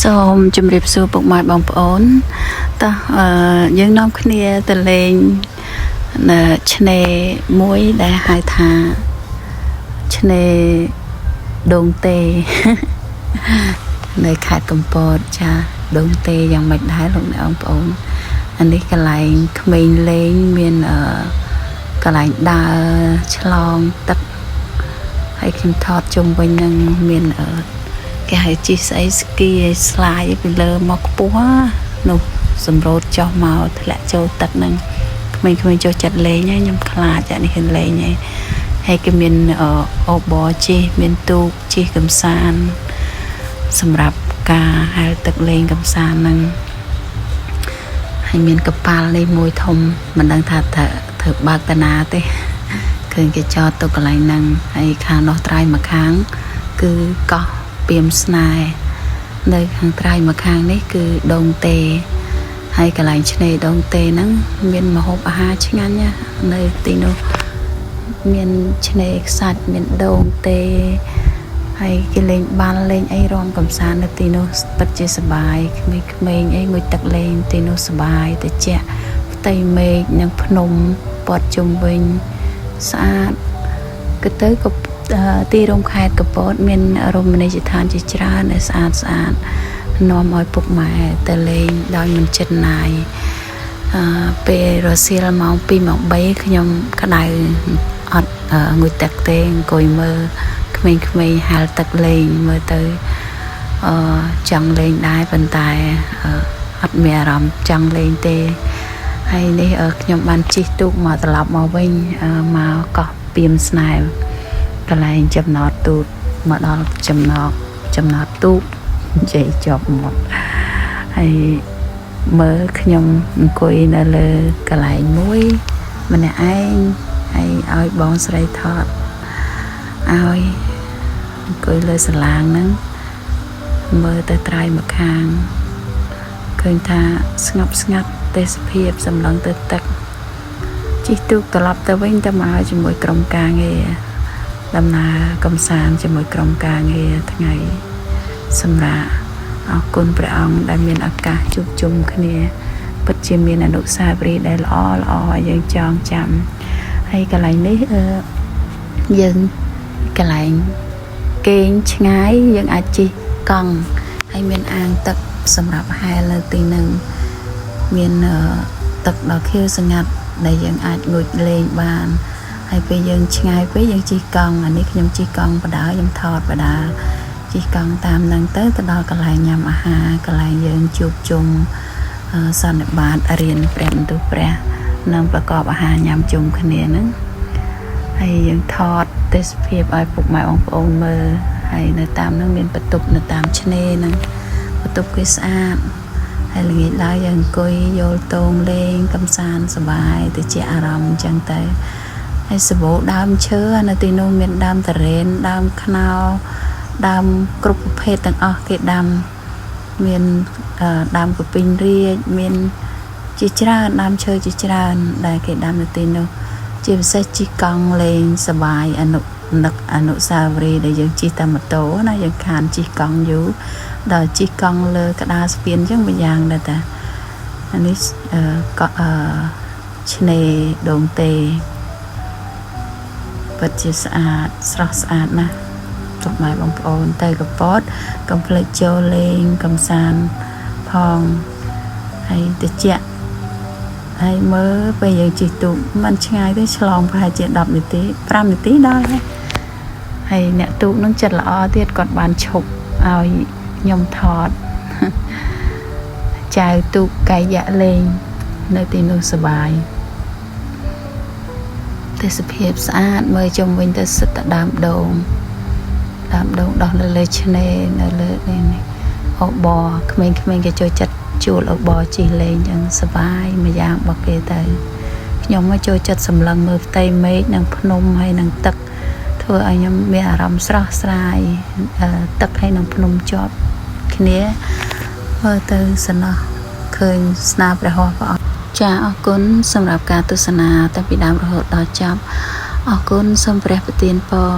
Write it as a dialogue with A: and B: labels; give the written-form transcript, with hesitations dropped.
A: សូមជម្រាបសួរពុកម៉ែបងប្អូនតោះអឺយើងនាំគ្នាទៅលេងនៅឆ្នេរមួយដែលហៅថាឆ្នេរដងទេ នៅខេត្តកំពតចាដងទេយ៉ាងម៉េចដែរលោកអ្នកបងប្អូនអានេះកន្លែងក្មេងលេងមានអឺកន្លែងដើរឆ្លងទឹកហើយខ្ញុំថតជុំវិញនឹងមានអឺ គេហៅជិះស្អីស្គីឲ្យស្លាយពីលើមកខ្ពស់ណានោះសម្រូតចុះមកធ្លាក់ចូលទឹកហ្នឹងក្មេងៗចូលចិត្តលេងហើយខ្ញុំខ្លាចអានេះហ៊ានលេងហើយហើយគេមានអូបរជិះមានទូកជិះកំសាន្តសម្រាប់ការហែលទឹកលេងកំសាន្តហ្នឹងហើយមានកប៉ាល់នេះមួយធំមិនដឹងថាត្រូវធ្វើបើកតាណាទេឃើញគេចតទុកកន្លែងហ្នឹងហើយខាងនោះត្រើយមកខាង គឺកោះពីមស្នេហ៍នៅខាងត្រើយមកខាងនេះគឺដងទេហើយកន្លែងឆ្នេរដងទេហ្នឹងមានម្ហូបអាហារឆ្ងាញ់ណាស់នៅទីនោះមានឆ្នេរខ្សាច់មានដងទេហើយគេលេងបាល់លេងអីរំកំសាន្តនៅទីនោះពិតជាសប្បាយក្មេងៗអីងូតទឹកលេងទីនោះសប្បាយត្រជាក់ផ្ទៃមេឃនិងភ្នំព័ទ្ធជុំវិញស្អាត ក៏ទៅក៏ទីរួមខេត្តកពតមានរមណីយដ្ឋានជាច្រើនដែលស្អាតស្អាតនាំឲ្យពុកម៉ែទៅលេងដោយមិនជិតណាយអឺពេលរសៀលម៉ោង2ម៉ោង3ខ្ញុំក្តៅអត់ងូតទឹកទេអង្គុយមើលក្មេងៗហែលទឹកលេងមើលទៅអឺចង់លេងដែរប៉ុន្តែអត់មានអារម្មណ៍ចង់លេងទេហើយនេះខ្ញុំបានជិះទូកមកត្រឡប់មកវិញមកកោះពីមស្នេហ៍កន្លែងចំណតទូកមកដល់ចំណតចំណតទូកនិយាយជាប់មាត់ហើយមើលខ្ញុំអង្គុយនៅលើកន្លែងមួយម្នាក់ឯងហើយឲ្យបងស្រីថតឲ្យអង្គុយលើសាឡាងហ្នឹងមើលទៅត្រើយមកខាងឃើញថាស្ងប់ស្ងាត់ទេសភាពសម្លឹងទៅទឹកជិះទូកត្រឡប់ទៅវិញទៅមកជាមួយក្រុមការងារដំណើរកំសាន្តជាមួយក្រុមការងារថ្ងៃសម្រាប់អរគុណព្រះអង្គដែលមានឱកាសជួបជុំគ្នា ពិតជាមានអនុស្សាវរីយ៍ដែលល្អល្អឲ្យយើងចងចាំហើយកន្លែងនេះអឺយើងកន្លែងគេងឆ្ងាយយើងអាចជិះកង់ហើយមានអាងទឹកសម្រាប់ហែលនៅទីនឹងមានទឹកដ៏ខៀវស្ងាត់ដែលយើងអាចងូតលេងបានហើយពេលយើងឆ្ងាយពេកយើងជិះកង់អានេះខ្ញុំជិះកង់បដើខ្ញុំថតបដើជិះកង់តាមនឹងទៅទៅដល់កន្លែងញ៉ាំអាហារកន្លែងយើងជួបជុំសន្និបាតរៀនព្រះបន្ទូលព្រះនិងប្រកបអាហារញ៉ាំជុំគ្នាហ្នឹងហើយយើងថតទេសភាពឲ្យពុកម៉ែបងប្អូនមើលហើយនៅតាមហ្នឹងមានបន្ទប់នៅតាមឆ្នេរហ្នឹងបន្ទប់គេស្អាតហើយល្ងាចឡើងយើងអង្គុយយល់តងលេងកំសាន្តសប្បាយទៅជាអារម្មណ៍អញ្ចឹងទៅហើយសបោដើមឈើនៅទីនោះមានដើមតារ៉េនដើមខ្នុរដើមគ្រប់ប្រភេទទាំងអស់គេដាំមានដើមកពីងរាជមានជាច្រើនដើមឈើជាច្រើនដែលគេដាំនៅទីនោះជាពិសេសជិះកង់លេងសប្បាយអនុនឹកអនុស្សាវរីយ៍ដែលយើងជិះតាមម៉ូតូណាយើងខានជិះកង់យូរដល់ជិះកង់លើក្តារស្ពានអញ្ចឹងមួយយ៉ាងដែរតាអានេះក៏អឺឆ្នេរដងទេពិតជាស្អាតស្រស់ស្អាតណាស់ពុកម៉ែបងប្អូនទៅកពតកុំភ្លេចចូលលេងកំសាន្តផងហើយតិចហើយមើលពេលយើងជិះទូកមិនឆ្ងាយទេឆ្លងប្រហែលជា10នាទី5នាទីដល់ហើយហើយអ្នកទូកនឹងចិត្តល្អទៀតគាត់បានឈប់ឲ្យខ្ញុំថតចែវទូកកាយៈលេងនៅទីនោះសប្បាយទេសភាពស្អាតមើលជុំវិញទៅសិតតែដើមដូងដើមដូងដោះនៅលើឆ្នេរនៅលើនេះអូបរក្មេងៗគេចូលចិត្តជួលអូបរជិះលេងចឹងសប្បាយមួយយ៉ាងរបស់គេទៅខ្ញុំមកចូលចិត្តសម្លឹងមើលផ្ទៃមេឃនិងភ្នំហើយនិងទឹកធ្វើឲ្យខ្ញុំមានអារម្មណ៍ស្រស់ស្រាយទឹកហើយនិងភ្នំជាប់គ្នាមើលទៅសំណោះឃើញស្នាព្រះហស្ថព្រះអង្គចាអរគុណសម្រាប់ការទស្សនាតាំងពីដើមរហូតដល់ចប់អរគុណសូមព្រះប្រទានពរ